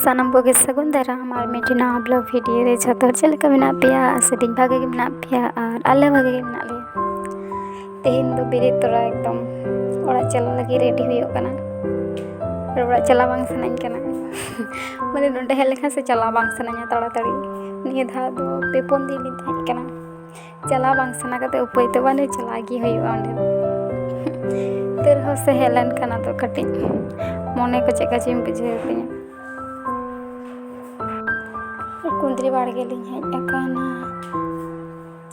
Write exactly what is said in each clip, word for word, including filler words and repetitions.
ᱥᱟᱱᱟᱢ ᱠᱚᱜᱮ ᱥᱟᱹᱜᱩᱱ ᱫᱟᱨᱟᱢ ᱟᱨ ᱢᱤᱫᱴᱤᱡ ᱱᱟᱣᱟ ᱵᱞᱚᱜ ᱵᱷᱤᱰᱤᱭᱳ ᱨᱮ᱾ ᱡᱷᱚᱛᱚ ᱦᱚᱲ ᱪᱮᱫ ᱞᱮᱠᱟ ᱢᱮᱱᱟᱜ ᱯᱮᱭᱟ? ᱟᱥᱟᱫᱟᱹᱧ ᱵᱷᱟᱜᱮ ᱜᱮ ᱢᱮᱱᱟᱜ ᱯᱮᱭᱟ ᱟᱨ ᱟᱞᱮ ᱵᱷᱟᱜᱮ ᱜᱮ ᱢᱮᱱᱟᱜ ᱞᱮᱭᱟ᱾ ᱛᱮᱦᱮᱧ ᱫᱚ ᱵᱮᱨᱮᱫ ᱛᱚᱨᱟ ᱮᱠᱫᱚᱢ ᱚᱲᱟᱜ ᱪᱟᱞᱟᱜ ᱞᱟᱹᱜᱤᱫ ᱨᱮᱰᱤ ᱦᱩᱭᱩᱜ ᱠᱟᱱᱟ᱾ ᱟᱨ ᱚᱲᱟᱜ ᱪᱟᱞᱟᱣ ᱵᱟᱝ ᱥᱟᱱᱟᱧ ᱠᱟᱱᱟ᱾ ᱢᱟᱱᱮ, ᱱᱚᱸᱰᱮ ᱦᱮᱡ ᱞᱮᱠᱷᱟᱱ ᱥᱮ ᱪᱟᱞᱟᱣ ᱵᱟᱝ ᱥᱟᱱᱟᱧᱟ ᱛᱟᱲᱟᱛᱟᱲᱤ᱾ ᱱᱤᱭᱟᱹ ᱫᱷᱟᱣ ᱫᱚ ᱯᱮ ᱯᱩᱱ ᱫᱤᱱ ᱞᱤᱧ ᱛᱟᱦᱮᱸ ᱠᱟᱱᱟ᱾ ᱪᱟᱞᱟᱣ ᱵᱟᱝ ᱥᱟᱱᱟ ᱠᱟᱛᱮ ᱩᱯᱟᱹᱭ ᱫᱚ ᱵᱟᱹᱱᱩᱜ, ᱪᱟᱞᱟᱜ ᱜᱮ ᱦᱩᱭᱩᱜᱼᱟ ᱚᱸᱰᱮ ᱫᱚ᱾ ᱛᱟᱹᱣ ᱨᱮᱦᱚᱸ ᱥᱮ ᱦᱮᱡ ᱞᱮᱱᱠᱷᱟᱱ ᱟᱫᱚ ᱠᱟᱹᱴᱤᱡ ᱢᱚᱱᱮ ᱠᱚ ᱪᱮᱫ ᱠᱟ ᱪᱚᱧ ᱵᱩᱡᱷᱟᱹᱣ ᱛᱤᱧᱟᱹ᱾ ᱠᱩᱸᱫᱽᱨᱤ ᱵᱟᱲᱜᱮ ᱞᱤᱧ ᱦᱮᱡ ᱟᱠᱟᱱᱟ᱾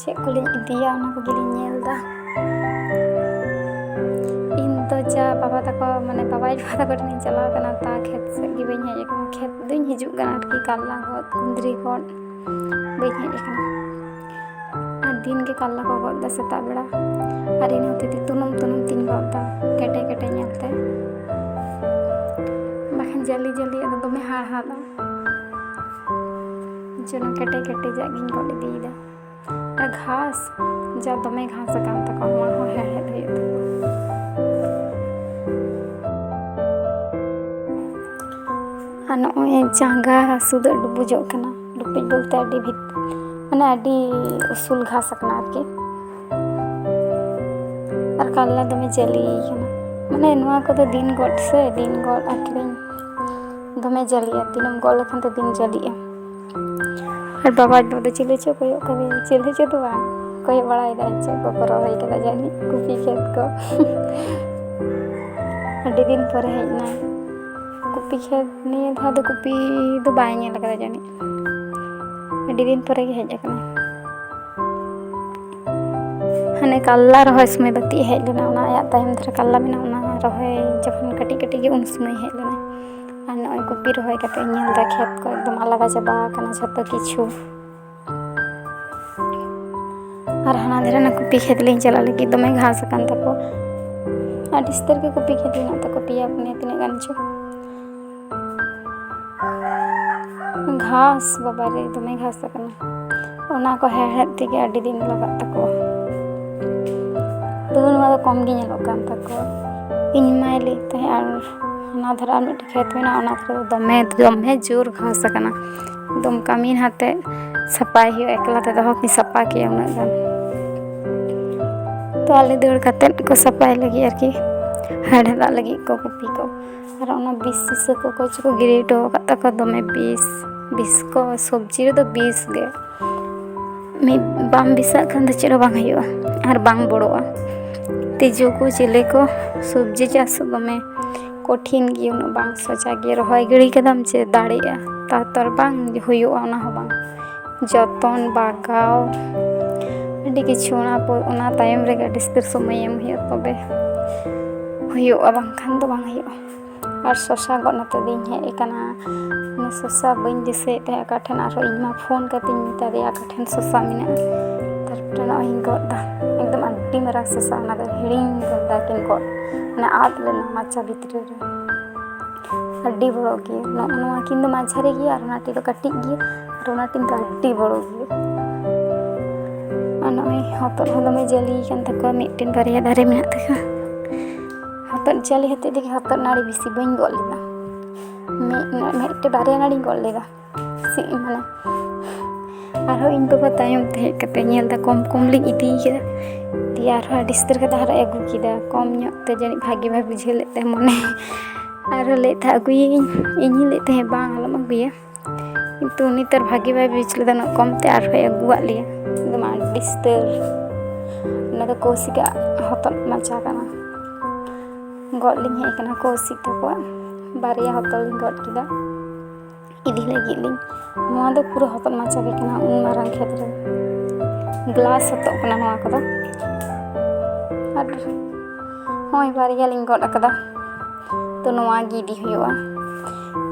ᱪᱮᱫ ᱠᱚᱞᱤᱧ ᱤᱫᱤᱭᱟ, ᱚᱱᱟ ᱠᱚᱜᱮᱞᱤᱧ ᱧᱮᱞ ᱮᱫᱟ᱾ ᱤᱧ ᱫᱚ ᱡᱟ ᱵᱟᱵᱟ ᱛᱟᱠᱚ, ᱢᱟᱱᱮ, ᱵᱟᱵᱟ ᱟᱡ ᱵᱟᱵᱟ ᱛᱟᱠᱚ ᱴᱷᱮᱱᱤᱧ ᱪᱟᱞᱟᱣ ᱠᱟᱱᱟ, ᱛᱟ ᱠᱷᱮᱛ ᱥᱮᱫ ᱜᱮ ᱵᱟᱹᱧ ᱦᱮᱡ ᱟᱠᱟᱱᱟ᱾ ᱠᱷᱮᱛ ᱫᱚᱧ ᱦᱤᱡᱩᱜ ᱠᱟᱱᱟ ᱟᱨᱠᱤ, ᱠᱟᱨᱞᱟ ᱜᱚᱫ, ᱠᱩᱸᱫᱽᱨᱤ ᱜᱚᱫ ᱵᱟᱹᱧ ᱦᱮᱡ ᱟᱠᱟᱱᱟ᱾ ᱟᱨ ᱫᱤᱱ ᱜᱮ ᱠᱟᱨᱞᱟ ᱠᱚ ᱜᱚᱫ ᱮᱫᱟ ᱥᱮᱛᱟᱜ ᱵᱮᱲᱟ, ᱟᱨ ᱤᱱᱟᱹ ᱦᱚᱛᱮᱡ ᱛᱮ ᱛᱩᱱᱩᱢ ᱛᱩᱱᱩᱢ ᱛᱤᱧ ᱜᱚᱫ ᱮᱫᱟ, ᱠᱮᱴᱮᱡ ᱠᱮᱴᱮᱡ ᱧᱮᱞᱛᱮ᱾ ᱵᱟᱠᱷᱟᱱ ᱡᱟᱹᱞᱤ ᱡᱟᱹᱞᱤ ᱟᱫᱚ ᱫᱚᱢᱮ ᱦᱟᱲᱦᱟᱫᱼᱟ, ᱡᱮᱱᱚ ᱠᱮᱴᱮᱡ ᱠᱮᱴᱮᱡᱟᱜ ᱜᱤᱧ ᱜᱚᱫ ᱤᱫᱤᱭᱮᱫᱟ᱾ ᱟᱨ ᱜᱷᱟᱥ, ᱡᱟ ᱫᱚᱢᱮ ᱜᱷᱟᱥ ᱟᱠᱟᱱ ᱛᱟᱠᱚᱣᱟ, ᱱᱚᱣᱟ ᱦᱚᱸ ᱦᱮᱲᱦᱮᱫ ᱦᱩᱭᱩᱜ ᱛᱟᱠᱚᱣᱟ᱾ ᱟᱨ ᱱᱚᱜᱼᱚᱭ ᱡᱟᱸᱜᱟ ᱦᱟᱹᱥᱩ ᱫᱚ ᱰᱩᱵᱩᱡᱚᱜ ᱠᱟᱱᱟ᱾ ᱰᱩᱵᱩᱡ ᱵᱚᱞᱛᱮ ᱟᱹᱰᱤ ᱵᱷᱤᱛ-, ᱢᱟᱱᱮ, ᱟᱹᱰᱤ ᱩᱥᱩᱞ ᱜᱷᱟᱥ ᱟᱠᱟᱱᱟ ᱟᱨᱠᱤ᱾ ᱟᱨ ᱠᱟᱨᱞᱟ ᱫᱚᱢᱮ ᱡᱟᱹᱞᱤ ᱠᱟᱱᱟ᱾ ᱢᱟᱱᱮ, ᱱᱚᱣᱟ ᱠᱚᱫᱚ ᱫᱤᱱ ᱜᱚᱫ ᱥᱮ, ᱫᱤᱱ ᱜᱚᱫ ᱟᱹᱠᱷᱨᱤᱧ ᱫᱚᱢᱮ ᱡᱟᱹᱞᱤᱜᱼᱟ᱾ ᱫᱤᱱᱮᱢ ᱜᱚᱫ ᱞᱮᱠᱷᱟᱱ ᱫᱚ ᱫᱤᱱ ᱡᱟᱹᱞᱤᱜᱼᱟ᱾ ᱟᱨ ᱵᱟᱵᱟ ᱟᱡ ᱵᱟᱵᱟ ᱫᱚ ᱪᱤᱞᱤ ᱪᱚ ᱠᱚᱭᱚᱜ ᱠᱟᱫᱮᱭᱟ, ᱪᱤᱞᱤ ᱪᱚ ᱫᱚ ᱵᱟᱝ, ᱠᱚᱭᱚᱜ ᱵᱟᱲᱟᱭᱮᱫᱟ ᱪᱮᱫ ᱠᱚᱠᱚ ᱨᱚᱦᱚᱭ ᱠᱟᱫᱟ ᱡᱟᱹᱱᱤᱡ, ᱠᱚᱯᱤ ᱠᱷᱮᱛ ᱠᱚ᱾ ᱟᱹᱰᱤ ᱫᱤᱱ ᱯᱚᱨᱮ ᱦᱮᱡ ᱮᱱᱟᱭ᱾ ᱠᱚᱯᱤ ᱠᱷᱮᱛ, ᱱᱤᱭᱟᱹ ᱫᱷᱟᱣ ᱫᱚ ᱠᱚᱯᱤ ᱫᱚ ᱵᱟᱭ ᱧᱮᱞ ᱠᱟᱫᱟ ᱡᱟᱹᱱᱤᱡ, ᱟᱹᱰᱤ ᱫᱤᱱ ᱯᱚᱨᱮ ᱜᱮ ᱦᱮᱡ ᱟᱠᱟᱱᱟᱭ᱾ ᱦᱟᱱᱮ ᱠᱟᱞᱞᱟ ᱨᱚᱦᱚᱭ ᱥᱚᱢᱚᱭ ᱵᱟᱹᱛᱤᱡ ᱦᱮᱡ ᱞᱮᱱᱟ, ᱚᱱᱟ ᱟᱭᱟᱜ ᱛᱟᱭᱚᱢ ᱫᱷᱟᱨᱮ ᱠᱟᱞᱞᱟ ᱢᱮᱱᱟᱜᱼᱟ, ᱚᱱᱟ ᱨᱚᱦᱚᱭ ᱡᱚᱠᱷᱚᱱ ᱠᱟᱹᱴᱤᱡ ᱠᱟᱹᱴᱤᱡ ᱜᱮ ᱩᱱ ᱥᱚᱢᱚᱭ ᱦᱮᱡ ᱞᱮᱱᱟ᱾ ᱟᱨ ᱱᱚᱜᱼᱚᱭ ᱠᱚᱯᱤ ᱨᱚᱦᱚᱭ ᱠᱟᱛᱮ ᱤᱧ ᱧᱮᱞ ᱮᱫᱟ, ᱠᱷᱮᱛ ᱠᱚ ᱮᱠᱫᱚᱢ ᱟᱞᱟᱫᱟ ᱪᱟᱵᱟ ᱟᱠᱟᱱᱟ ᱡᱷᱚᱛᱚ ᱠᱤᱪᱷᱩ᱾ ᱟᱨ ᱦᱟᱱᱟ ᱫᱷᱟᱨᱮ ᱚᱱᱟ ᱠᱚᱯᱤ ᱠᱷᱮᱛ ᱞᱤᱧ ᱪᱟᱞᱟᱜ ᱞᱟᱹᱜᱤᱫ, ᱫᱚᱢᱮ ᱜᱷᱟᱥ ᱟᱠᱟᱱ ᱛᱟᱠᱚ᱾ ᱟᱹᱰᱤ ᱩᱥᱛᱟᱹᱨ ᱜᱮ ᱠᱚᱯᱤ ᱠᱷᱮᱛ ᱢᱮᱱᱟᱜ ᱛᱟᱠᱚ, ᱯᱮᱭᱟ ᱯᱩᱱᱭᱟᱹ ᱛᱤᱱᱟᱹᱜ ᱜᱟᱱ ᱪᱚ᱾ ᱜᱷᱟᱥ, ᱵᱟᱵᱟᱨᱮ, ᱫᱚᱢᱮ ᱜᱷᱟᱥ ᱟᱠᱟᱱᱟ᱾ ᱚᱱᱟ ᱠᱚ ᱦᱮᱲᱦᱮᱫ ᱛᱮᱜᱮ ᱟᱹᱰᱤ ᱫᱤᱱ ᱞᱟᱜᱟᱜ ᱛᱟᱠᱚᱣᱟ᱾ ᱛᱚᱵᱩ ᱱᱚᱣᱟ ᱫᱚ ᱠᱚᱢ ᱜᱮ ᱧᱮᱞᱚᱜ ᱠᱟᱱ ᱛᱟᱠᱚᱣᱟ᱾ ᱤᱧ ᱢᱟᱭ ᱞᱟᱹᱭᱮᱫ ᱛᱟᱦᱮᱸᱫ, ᱟᱨ ᱚᱱᱟ ᱫᱷᱟᱨᱮ ᱟᱨ ᱢᱤᱫᱴᱮᱱ ᱠᱷᱮᱛ ᱢᱮᱱᱟᱜᱼᱟ, ᱚᱱᱟ ᱫᱷᱟᱨᱮ ᱫᱚᱢᱮ ᱫᱚᱢᱮ ᱡᱳᱨ ᱜᱷᱟᱥ ᱟᱠᱟᱱᱟ᱾ ᱮᱠᱫᱚᱢ ᱠᱟᱹᱢᱤᱱ ᱦᱟᱛᱮ ᱥᱟᱯᱷᱟᱭ ᱦᱩᱭᱩᱜᱼᱟ, ᱮᱠᱞᱟ ᱛᱮᱫᱚ ᱚᱦᱚ ᱠᱤᱧ ᱥᱟᱯᱷᱟ ᱠᱮᱭᱟ ᱩᱱᱟᱹᱜ ᱜᱟᱱ᱾ ᱛᱚ ᱟᱞᱮ ᱫᱟᱹᱲ ᱠᱟᱛᱮᱫ ᱠᱚ ᱥᱟᱯᱷᱟᱭ ᱞᱟᱹᱜᱤᱫ ᱟᱨᱠᱤ, ᱦᱮᱲᱦᱮᱫᱟᱜ ᱞᱟᱹᱜᱤᱫ ᱠᱚ ᱠᱚᱯᱤ ᱠᱚ᱾ ᱟᱨ ᱚᱱᱟ ᱵᱤᱥ ᱥᱤᱥᱟᱹ ᱠᱚ ᱚᱠᱚᱭ ᱪᱚᱠᱚ ᱜᱤᱰᱤ ᱦᱚᱴᱚ ᱟᱠᱟᱫ ᱛᱟᱠᱚᱣᱟ, ᱫᱚᱢᱮ ᱵᱤᱥ᱾ ᱵᱤᱥ ᱠᱚ ᱥᱚᱵᱽᱡᱤ ᱨᱮᱫᱚ ᱵᱤᱥ ᱜᱮ᱾ ᱢᱤᱫ ᱵᱟᱢ ᱵᱤᱥᱟᱜ ᱠᱷᱟᱱ ᱫᱚ ᱪᱮᱫ ᱦᱚᱸ ᱵᱟᱝ ᱦᱩᱭᱩᱜᱼᱟ ᱟᱨ ᱵᱟᱝ ᱵᱚᱲᱚᱜᱼᱟ᱾ ᱛᱤᱡᱩ ᱠᱚ ᱪᱤᱞᱤ ᱠᱚ, ᱥᱚᱵᱽᱡᱤ ᱪᱟᱥ ᱫᱚᱢᱮ ᱠᱚᱴᱷᱤᱱ ᱜᱮ, ᱩᱱᱟᱹᱜ ᱵᱟᱝ ᱥᱚᱡᱟ ᱜᱮ᱾ ᱨᱚᱦᱚᱭ ᱜᱤᱲᱤ ᱠᱟᱫᱟᱢ ᱪᱮ ᱫᱟᱲᱮᱜᱼᱟ, ᱛᱟᱨᱯᱚᱨ ᱵᱟᱝ ᱦᱩᱭᱩᱜᱼᱟ, ᱚᱱᱟ ᱦᱚᱸ ᱵᱟᱝ᱾ ᱡᱚᱛᱚᱱ, ᱵᱟᱜᱟᱣ, ᱟᱹᱰᱤ ᱠᱤᱪᱷᱩ, ᱚᱱᱟ ᱯᱚ-, ᱚᱱᱟ ᱛᱟᱭᱚᱢ ᱨᱮᱜᱮ ᱟᱹᱰᱤ ᱩᱥᱛᱟᱹᱨ ᱥᱚᱢᱚᱭ ᱮᱢ ᱦᱩᱭᱩᱜᱼᱟ, ᱛᱚᱵᱮ ᱦᱩᱭᱩᱜᱼᱟ, ᱵᱟᱝᱠᱷᱟᱱ ᱫᱚ ᱵᱟᱝ ᱦᱩᱭᱩᱜᱼᱟ᱾ ᱟᱨ ᱥᱚᱥᱟ ᱜᱚᱫ ᱱᱚᱛᱮ ᱫᱚᱧ ᱦᱮᱡ ᱟᱠᱟᱱᱟ᱾ ᱢᱟᱱᱮ ᱥᱚᱥᱟ ᱵᱟᱹᱧ ᱫᱤᱥᱟᱹᱭᱮᱫ ᱛᱟᱦᱮᱸᱫ ᱚᱠᱟ ᱴᱷᱮᱱ, ᱟᱨᱦᱚᱸ ᱤᱧ ᱢᱟ ᱯᱷᱳᱱ ᱠᱟᱛᱮᱧ ᱢᱮᱛᱟ ᱫᱮᱭᱟ ᱚᱠᱟ ᱴᱷᱮᱱ ᱥᱚᱥᱟ ᱢᱮᱱᱟᱜᱼᱟ᱾ ᱛᱟᱨᱯᱚᱨᱮ ᱱᱚᱜᱼᱚᱭ ᱤᱧ ᱜᱚᱫ ᱮᱫᱟ, ᱮᱠᱫᱚᱢ ᱟᱹᱰᱤ ᱢᱟᱨᱟᱝ ᱥᱚᱥᱟ, ᱚᱱᱟ ᱫᱚ ᱦᱤᱲᱤᱧ ᱜᱚᱫ ᱮᱫᱟ ᱠᱤᱱ ᱜᱚᱫ, ᱢᱟᱱᱮ ᱟᱫ ᱞᱮᱱᱟ ᱢᱟᱪᱟ ᱵᱷᱤᱛᱨᱤ ᱨᱮ᱾ ᱟᱹᱰᱤ ᱵᱚᱲᱚ ᱜᱮᱭᱟ᱾ ᱱᱚᱜᱼᱚ ᱱᱚᱣᱟ ᱠᱤᱱ ᱫᱚ ᱢᱟᱡᱷᱟᱨᱤ ᱜᱮᱭᱟ ᱟᱨ ᱚᱱᱟ ᱴᱤᱡ ᱫᱚ ᱠᱟᱹᱴᱤᱡ ᱜᱮᱭᱟ ᱟᱨ ᱚᱱᱟ ᱴᱤᱡ ᱫᱚ ᱟᱹᱰᱤ ᱵᱚᱲᱚ ᱜᱮᱭᱟ᱾ ᱟᱨ ᱱᱚᱜᱼᱚᱭ ᱦᱚᱛᱚᱫ ᱦᱚᱸ ᱫᱚᱢᱮ ᱡᱟᱹᱞᱤ ᱠᱟᱱ ᱛᱟᱠᱚᱣᱟ, ᱢᱤᱫᱴᱮᱱ ᱵᱟᱨᱭᱟ ᱫᱟᱨᱮ ᱢᱮᱱᱟᱜ ᱛᱟᱠᱚᱣᱟ᱾ ᱦᱚᱛᱚᱫ ᱡᱟᱹᱞᱤ ᱦᱚᱛᱮᱡ ᱛᱮᱜᱮ ᱦᱚᱛᱚᱫ ᱱᱟᱹᱲᱤ ᱵᱮᱥᱤ ᱵᱟᱹᱧ ᱜᱚᱫ ᱞᱮᱫᱟ, ᱢᱤᱫ, ᱢᱤᱫᱴᱮᱱ ᱵᱟᱨᱭᱟ ᱱᱟᱹᱲᱤᱧ ᱜᱚᱫ ᱞᱮᱫᱟ᱾ ᱥᱤ-, ᱢᱟᱱᱮ ᱟᱨᱦᱚᱸ ᱤᱧ ᱵᱟᱵᱟ ᱛᱟᱭᱚᱢ ᱛᱮ ᱦᱮᱡ ᱠᱟᱛᱮ ᱧᱮᱞ ᱫᱟ ᱠᱚᱢ ᱠᱚᱢ ᱞᱤᱧ ᱤᱫᱤ ᱠᱟᱫᱟ᱾ ᱫᱤᱭᱮ ᱟᱨᱦᱚᱸ ᱟᱹᱰᱤ ᱩᱥᱛᱟᱹᱨ ᱠᱟᱛᱮ ᱟᱨᱦᱚᱸ ᱟᱹᱜᱩ ᱠᱮᱫᱟ, ᱠᱚᱢ ᱧᱚᱜ ᱛᱮ ᱡᱟᱹᱱᱤᱡ ᱵᱷᱟᱜᱮ ᱵᱟᱭ ᱵᱩᱡᱷᱟᱹᱣ ᱞᱮᱫ ᱛᱟᱭ ᱢᱚᱱᱮ᱾ ᱟᱨᱦᱚᱸ ᱞᱟᱹᱭᱮᱫ ᱛᱟᱦᱮᱸᱫ ᱟᱹᱜᱩᱭᱟᱹᱧ, ᱤᱧ ᱦᱚᱸᱧ ᱞᱟᱹᱭᱮᱫ ᱛᱟᱦᱮᱸᱫ ᱵᱟᱝ, ᱟᱞᱚᱢ ᱟᱹᱜᱩᱭᱟ᱾ ᱠᱤᱱᱛᱩ ᱩᱱᱤ ᱛᱚ ᱟᱨ ᱵᱷᱟᱜᱮ ᱵᱟᱭ ᱵᱩᱡᱽ ᱞᱮᱫᱟ, ᱩᱱᱟᱹᱜ ᱠᱚᱢ ᱛᱮ ᱟᱨᱦᱚᱸᱭ ᱟᱹᱜᱩᱣᱟᱫ ᱞᱮᱭᱟ᱾ ᱮᱠᱫᱚᱢ ᱟᱹᱰᱤ ᱩᱥᱛᱟᱹᱨ᱾ ᱚᱱᱟ ᱫᱚ ᱠᱚᱣᱥᱤᱠᱟᱜ ᱦᱚᱛᱚᱫ ᱢᱟᱪᱟ ᱠᱟᱱᱟ᱾ ᱜᱚᱫ ᱞᱤᱧ ᱦᱮᱡ ᱟᱠᱟᱱᱟ ᱠᱚᱣᱥᱤᱠ ᱛᱟᱠᱚᱣᱟᱜ, ᱵᱟᱨᱭᱟ ᱦᱚᱛᱚᱫ ᱞᱤᱧ ᱜᱚᱫ ᱠᱮᱫᱟ᱾ ᱤᱫᱤ ᱞᱟᱹᱜᱤᱫ ᱞᱤᱧ᱾ ᱱᱚᱣᱟ ᱫᱚ ᱯᱩᱨᱟᱹ ᱦᱚᱛᱚᱫ ᱢᱟᱪᱟ ᱜᱮ ᱠᱟᱱᱟ, ᱩᱱ ᱢᱟᱨᱟᱝ ᱠᱷᱮᱛ ᱨᱮ᱾ ᱜᱞᱟᱥ ᱦᱚᱛᱚᱫ ᱠᱟᱱᱟ ᱱᱚᱣᱟ ᱠᱚᱫᱚ᱾ ᱟᱨ ᱱᱚᱜᱼᱚᱭ ᱵᱟᱨᱭᱟ ᱞᱤᱧ ᱜᱚᱫ ᱟᱠᱟᱫᱟ᱾ ᱛᱚ ᱱᱚᱣᱟ ᱜᱮ ᱤᱫᱤ ᱦᱩᱭᱩᱜᱼᱟ᱾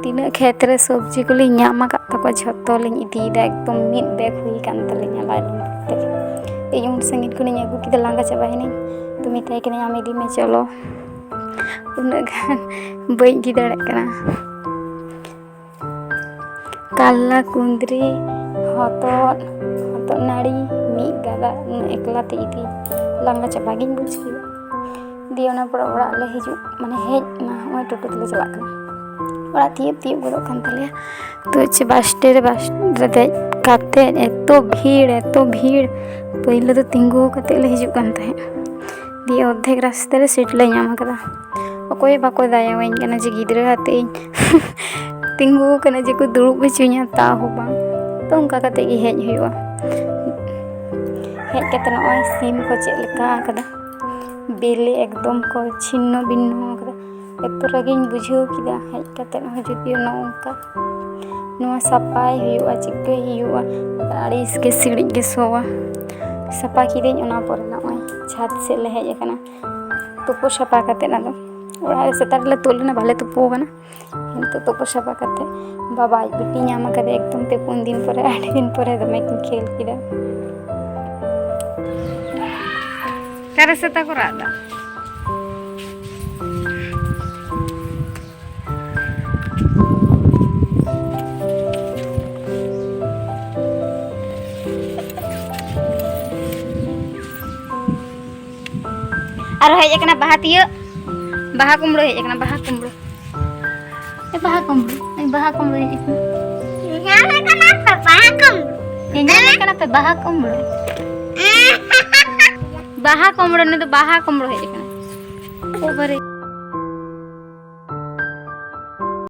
ᱛᱤᱱᱟᱹᱜ ᱠᱷᱮᱛ ᱨᱮ ᱥᱚᱵᱽᱡᱤ ᱠᱚᱞᱤᱧ ᱧᱟᱢ ᱟᱠᱟᱫ ᱛᱟᱠᱚᱣᱟ, ᱡᱷᱚᱛᱚ ᱞᱤᱧ ᱤᱫᱤᱭᱮᱫᱟ᱾ ᱮᱠᱫᱚᱢ ᱢᱤᱫ ᱵᱮᱜᱽ ᱦᱩᱭ ᱟᱠᱟᱱ ᱛᱟᱹᱞᱤᱧᱟ ᱞᱟᱡ ᱞᱟᱹᱜᱤᱫ ᱛᱮ᱾ ᱤᱧ ᱩᱱ ᱥᱟᱺᱜᱤᱧ ᱠᱷᱚᱱᱤᱧ ᱟᱹᱜᱩ ᱠᱮᱫᱟ, ᱞᱟᱸᱜᱟ ᱪᱟᱵᱟᱭᱮᱱᱟᱹᱧ᱾ ᱛᱚ ᱢᱮᱛᱟᱭ ᱠᱟᱹᱱᱟᱹᱧ, "ᱟᱢ ᱤᱫᱤ ᱢᱮ, ᱪᱚᱞᱚ᱾" ᱩᱱᱟᱹᱜ ᱜᱟᱱ ᱵᱟᱹᱧ ᱤᱫᱤ ᱫᱟᱲᱮᱭᱟᱜ ᱠᱟᱱᱟ᱾ ᱠᱟᱞᱞᱟ, ᱠᱩᱸᱫᱽᱨᱤ, ᱦᱚᱛᱚᱫ, ᱦᱚᱛᱚᱫ ᱱᱟᱹᱲᱤ, ᱢᱤᱫ ᱜᱟᱫᱟ, ᱩᱱᱟᱹᱜ ᱮᱠᱞᱟ ᱛᱮ ᱤᱫᱤ, ᱞᱟᱸᱜᱟ ᱪᱟᱵᱟ ᱜᱤᱧ ᱵᱩᱡᱽ ᱠᱮᱫᱟ᱾ ᱫᱤᱭᱮ ᱚᱱᱟ ᱯᱚᱨᱮ ᱚᱲᱟᱜ ᱞᱮ ᱦᱤᱡᱩᱜ, ᱢᱟᱱᱮ ᱦᱮᱡ ᱮᱱᱟ᱾ ᱴᱳᱴᱳ ᱛᱮᱞᱮ ᱪᱟᱞᱟᱜ ᱠᱟᱱᱟ᱾ ᱚᱲᱟᱜ ᱛᱤᱭᱳᱜ ᱛᱤᱭᱳᱜ ᱜᱚᱫᱚᱜ ᱠᱟᱱ ᱛᱟᱞᱮᱭᱟ᱾ ᱛᱚ ᱪᱮ ᱵᱟᱥ ᱥᱴᱮᱱᱰ ᱨᱮ, ᱵᱟᱥ ᱨᱮ ᱫᱮᱡ ᱠᱟᱛᱮᱫ ᱮᱛᱚ ᱵᱷᱤᱲ, ᱮᱛᱚ ᱵᱷᱤᱲ᱾ ᱯᱳᱭᱞᱳ ᱫᱚ ᱛᱤᱸᱜᱩ ᱠᱟᱛᱮᱫ ᱞᱮ ᱦᱤᱡᱩᱜ ᱠᱟᱱ ᱛᱟᱦᱮᱸᱫ᱾ ᱫᱤᱭᱮ ᱚᱨᱫᱷᱮᱠ ᱨᱟᱥᱛᱟ ᱨᱮ ᱥᱤᱴ ᱞᱮ ᱧᱟᱢ ᱟᱠᱟᱫᱟ᱾ ᱚᱠᱚᱭ ᱵᱟᱠᱚ ᱫᱟᱭᱟᱣᱟᱹᱧ ᱠᱟᱱᱟ ᱡᱮ ᱜᱤᱫᱽᱨᱟᱹ ᱟᱛᱮ ᱤᱧ ᱛᱤᱸᱜᱩ ᱟᱠᱟᱱᱟ ᱡᱮ ᱠᱚ ᱫᱩᱲᱩᱵ ᱦᱚᱪᱚᱧᱟ, ᱛᱟᱣ ᱦᱚᱸ ᱵᱟᱝ᱾ ᱛᱚ ᱚᱱᱠᱟ ᱠᱟᱛᱮᱫ ᱜᱮ ᱦᱮᱡ ᱦᱩᱭᱩᱜᱼᱟ᱾ ᱦᱮᱡ ᱠᱟᱛᱮᱫ ᱱᱚᱜᱼᱚᱭ ᱥᱤᱢ ᱠᱚ ᱪᱮᱫ ᱞᱮᱠᱟ ᱟᱠᱟᱫᱟ, ᱵᱮᱞᱮ ᱮᱠᱫᱚᱢ ᱠᱚ ᱪᱷᱤᱱᱱᱚ ᱵᱤᱱᱱᱚ ᱟᱠᱟᱫᱟ᱾ ᱮᱛᱚ ᱨᱟᱹᱜᱤᱧ ᱵᱩᱡᱷᱟᱹᱣ ᱠᱮᱫᱟ ᱦᱮᱡ ᱠᱟᱛᱮᱫ ᱦᱚᱸ, ᱡᱩᱫᱤᱭᱳ ᱱᱚᱜᱼᱚ ᱱᱚᱝᱠᱟ ᱱᱚᱣᱟ ᱥᱟᱯᱷᱟᱭ ᱦᱩᱭᱩᱜᱼᱟ, ᱪᱤᱠᱟᱹᱭ ᱦᱩᱭᱩᱜᱼᱟ, ᱟᱹᱲᱤᱥ ᱜᱮ ᱥᱤᱲᱤᱡ ᱜᱮ ᱥᱚᱣᱟ᱾ ᱥᱟᱯᱷᱟ ᱠᱤᱫᱟᱹᱧ, ᱚᱱᱟ ᱯᱚᱨᱮ ᱱᱚᱜᱼᱚᱭ ᱪᱷᱟᱫᱽ ᱥᱮᱫ ᱞᱮ ᱦᱮᱡ ᱟᱠᱟᱱᱟ ᱛᱩᱯᱩ ᱥᱟᱯᱷᱟ ᱠᱟᱛᱮᱫ᱾ ᱟᱫᱚ ᱚᱲᱟᱜ ᱨᱮ ᱥᱮᱛᱟᱜ ᱨᱮᱞᱮ ᱛᱩᱫ ᱞᱮᱱᱟ, ᱵᱟᱞᱮ ᱛᱩᱯᱩ ᱟᱠᱟᱱᱟ᱾ ᱱᱤᱛᱚᱜ ᱛᱩᱯᱩ ᱥᱟᱯᱷᱟ ᱠᱟᱛᱮᱫ ᱵᱟᱵᱟ ᱟᱡ ᱵᱤᱴᱤ ᱧᱟᱢ ᱟᱠᱟᱫᱮ ᱮᱠᱫᱚᱢ ᱯᱮ ᱯᱩᱱ ᱫᱤᱱ ᱯᱚᱨᱮ, ᱟᱹᱰᱤ ᱫᱤᱱ ᱯᱚᱨᱮ ᱫᱚᱢᱮ ᱠᱤᱱ ᱠᱷᱮᱞ ᱠᱮᱫᱟ᱾ ᱚᱠᱟᱨᱮ ᱥᱮᱛᱟ ᱠᱚ ᱨᱟᱜ ᱮᱫᱟ? ᱟᱨᱚ ᱦᱮᱡ ᱟᱠᱟᱱᱟ ᱵᱟᱦᱟ ᱛᱤᱭᱳᱜ, ᱵᱟᱦᱟ ᱠᱩᱢᱵᱽᱲᱳ ᱦᱮᱡ ᱟᱠᱟᱱᱟ, ᱵᱟᱦᱟ ᱠᱩᱢᱵᱽᱲᱳ᱾ ᱮ, ᱵᱟᱦᱟ ᱠᱩᱢᱵᱽᱲᱳ, ᱮ, ᱵᱟᱦᱟ ᱠᱩᱢᱵᱽᱲᱳ ᱦᱮᱡ ᱟᱠᱟᱱᱟ᱾ ᱧᱟᱢᱮ ᱠᱟᱱᱟ ᱯᱮ ᱵᱟᱦᱟ ᱠᱩᱢᱵᱽᱲᱳ᱾ ᱮ, ᱧᱟᱢᱮ ᱠᱟᱱᱟ ᱯᱮ ᱵᱟᱦᱟ ᱠᱩᱢᱵᱽᱲᱳ᱾ ᱵᱟᱦᱟ ᱠᱩᱢᱵᱽᱲᱳ, ᱱᱩᱭ ᱫᱚ ᱵᱟᱦᱟ ᱠᱩᱢᱵᱽᱲᱳ ᱦᱮᱡ ᱟᱠᱟᱱᱟ᱾ ᱳ ᱵᱟᱵᱟᱨᱮ᱾